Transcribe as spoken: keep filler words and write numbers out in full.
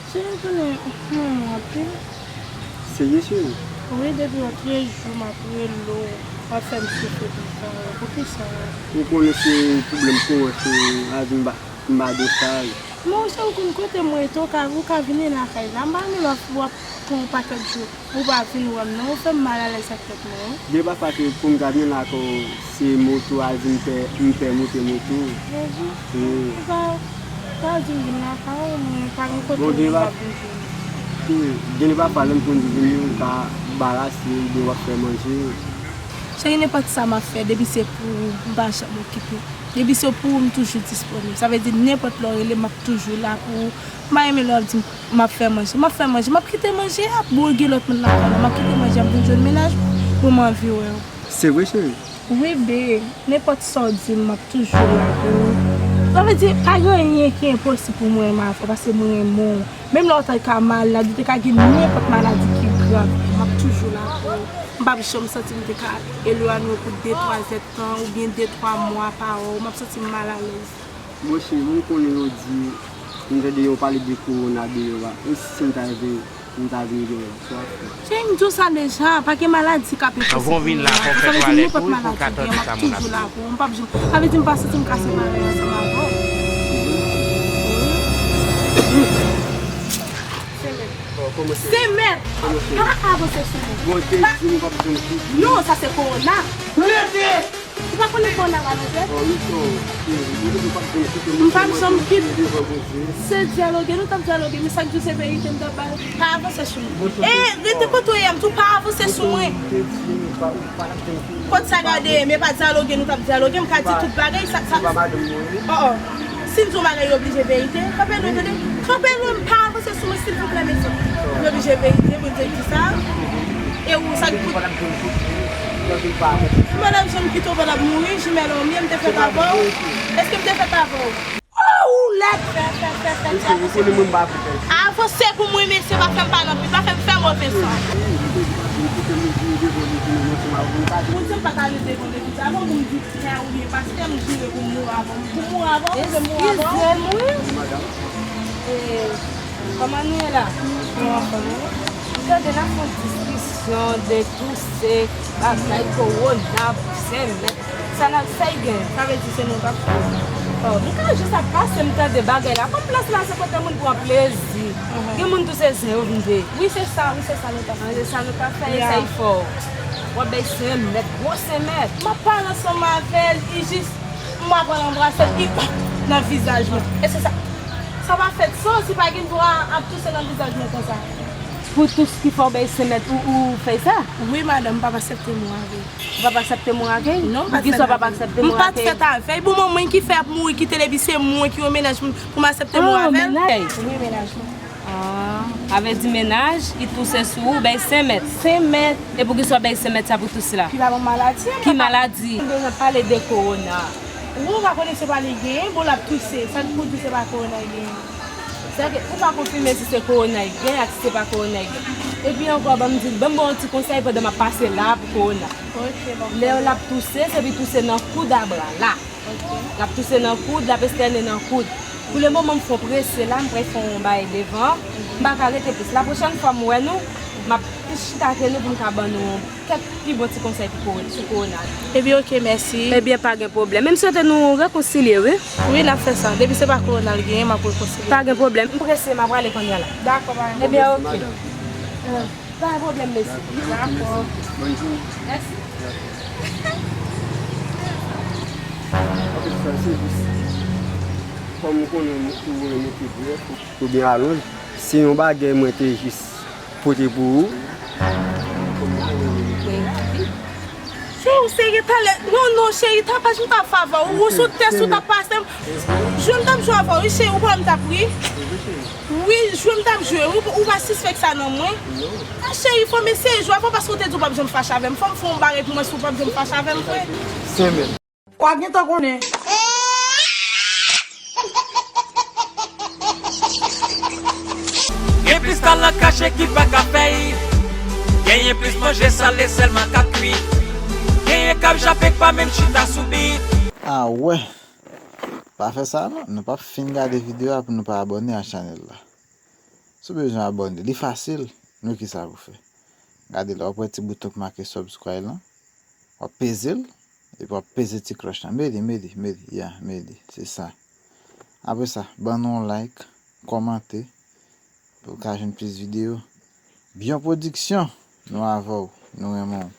Cheri, ou konnen, m renmen w anpil. Serye, cheri? Wi, depi yon trèz jou m ap rele w, w ap fè m soufri konsa. Poukisa? Ou konnen se pwoblèm kòrèk, cheri. A di m pa, m pa gen chaj. Non, cheri, ou konn kote m rete, ou ka, ou ka vini lakay la. M pa renmen lè w ap pran yon pakèt jou. Ou pa vin wè m non, ou fè m malalèz ak tèt mwen wi. Gen pafwa ke pou m ka vin lakay w, se moto a di m pè, m pè moute moto. Wi. Ou pa, ou pa di m vin lakay ou, mwen pa gen kote m ap vin jwenn ou. Gen de pafwa lè m konn di vini, ou ka anbarase, oubyen w ap fè manje. Cheri, nenpòt sa m ap fè, depi se pou ou, m pa janm okipe. Depi se pou ou, m toujou disponib. Sa vle di, nenpòt lè w rele m, m ap toujou la pou ou. M pa renmen lè w ap di m, m ap fè manje. M ap fè manje. M ap kite manje a. Bon, gen lòt moun lakay la. M ap kite manje a, m vin jwenn mennaj mwen pou m anvi wè w. Se vre, cheri? Wi, babe. Nenpòt sa w di m, m ap toujou la pou ou. Sa vle di, pa gen anyen ki enposib pou mwen renmen avè w, paske mwen renmen w. Menm lè w ta ka malad, ou te ka gen nenpòt maladi ki grav, m ap toujou la pou ou. M p ap janm santi m te ka elwanye w pou de, twa zèdtan oubyen de, twa mwa pa wè w. M ap santi m malalèz. Monchè, m konnen yo di, m tande yo pale de kowona deyò a. E si m ta rive, m ta vin gen swa fè? Cheri, m di w sa deja, pa gen maladi k ap enposib pou mwen. Sa vle di nenpòt maladi ou gen, m ap toujou la pou ou. M p ap janm, sa vle di m pa santi m ka separe ansanm avè w. Se mèt. Se mèt. Pa avanse sou mwen. Non, sa se kowona. Ou pa konnen kowona pa nan tèt? M p ap janm kit. Se dyaloge nou t ap dyaloge, men sa k di w se verite m t ap bay. Pa avanse sou mwen. E rete kote w ye a, m di w pa avanse sou mwen. Kot sa gade, men pa dyaloge nou t ap dyaloge, m ka di tout bagay, sa, sa. Oh, oh. Si m di w bagay, yo oblije verite. Kanpe lwen, tande. Kanpe lwen, m pa avanse sou mwen, silvouplè, mesye. Yo oblije verite pou di sa. E ou, sa k pou. Madanm, jan m kite w pandan m mouri, jimèl ou, m te fèt avè w? Èske m te fèt avè w? Oh, ou lèd! Fè, fè, fè, fè, fè, avanse pou mwen. Avanse pou mwen, mesye, pa fè m pale anpil, pa fè m fè move san. Ou di m pa t ale devan legliz avan pou m di. Kè ou ye pastè, m jire pou m mouri avan. Pou m mouri avan, ou vle m mouri avan? Eskize m, wi. E, kòman nou ye la? Nou anfòm, wi. M tande n ap fè yon diskisyon de touse, bagay, kowona, senmèt. Sa n ap fè, gen? Sa vle di se nou k ap fè. Oh, m ka jis ap pase, m tande bagay la. Kòm plas la, se kote moun pran plezi. Gen moun touse zen yo vin veye. Wi, se sa, wi, se sa nou t ap fè. Se sa nou t ap fè, eseye fò. W ap bay senmèt, gwo senmèt. M ap pale ansanm avè l, li jis, m ap pran l anbrase l, li pap nan vizaj mwen. E se sa, sa pa fèt sans, li pa gen dwa ap touse nan vizaj mwen konsa. Pou tous ki fè w bay senmèt, ou, ou fè sa? Wi, madanm, m p ap aksepte mò avè l. Ou p ap aksepte mò avè l? Non, m pa t fèt avè l. Poukisa w p ap aksepte mò avè l? M pa t fèt avè l. Bon, manman ki fè ap mouri, kite l, epi se mwen ki yon mennaj pou m aksepte mò avè l? Wi, mennaj mwen. Ah, avè di mennaj, li touse sou ou, bay senmèt. Senmèt. E poukisa w bay senmèt sa pou tous la? Ki pa bon maladi, ki maladi? M bezwen pale de kowona. Ou pa konnen se pa li genyen, bon, l ap touse. Sa k pou di se pa kowona li genyen? Sèke ou pa konfime si se kowona li genyen ak si se pa kowona li genyen. Epi ankò, ban m di, ban m ba w yon ti konsèy pandan m ap pase la pou kowona. Lè l ap touse, se pou touse nan koud a bra la. L ap touse nan koud, l ap estène nan koud. Pou le moman, m fò prese la, m pral fè yon bagay devan. M pa ka rete plis. La pwochèn fwa m wè nou, m ap plis chita ke nou pou m ka ban nou kèk pi bon ti konsèy pou ko-, sou kowona. Ebyen, oke, mèsi. Ebyen, pa gen pwoblèm. Men m swete nou rekonsilye, wi. Wi, n ap fè sa. Depi se pa kowona l genyen, m ap rekonsilye. Pa gen pwoblèm. M prese, m ap prale kounye a la. Dakò, pa gen pwoblèm. Ebyen, oke. Pa gen pwoblèm, mèsi. Dakò. Bòn jounen. Mèsi. Anpil sa, se jis kòm ou konnen ou renmen te brèf oubyen alonj, se yon bagay mwen te jis pote pou ou. Cheri, ou serye talè? Non, non, cheri, tapaj m t ap fè avè w. Ou sou tès ou t ap pase m. Jwe m t ap jwe avè w, wi, cheri, ou pa wè m t ap ri? Wi, jwe m t ap jwe, wi, ou pa sispèk sa nan mwen? A, cheri, fò m eseye jwe avè w paske ou te di w p ap janm fache avè m. Fò m fè yon bagay pou mwen si w p ap janm fache avè m vre. Senmèt. W a gentan konnen. Gen plis talan kache ki pa ka fèy. Genyen plis manje sale sèlman k ap kui. Genyen k ap jape k pa menm chita sou bit. A wè. Pa fè sa non, nou p ap fin gade videyo a pou nou pa abòne a chanèl la. Ou bezwen abòne. Li fasil. Men kisa pou fè. Gade la, w ap wè ti bouton k make subscribe lan. W ap peze l. Epi w ap peze ti klòch lan. Mete, mete, mete. Ya, mete. Se sa. Apre sa, ban nou yon like, kòmante. Pou w ka jwenn plis videyo. Byon Pwodiksyon. Nou avè w. Nou renmen w.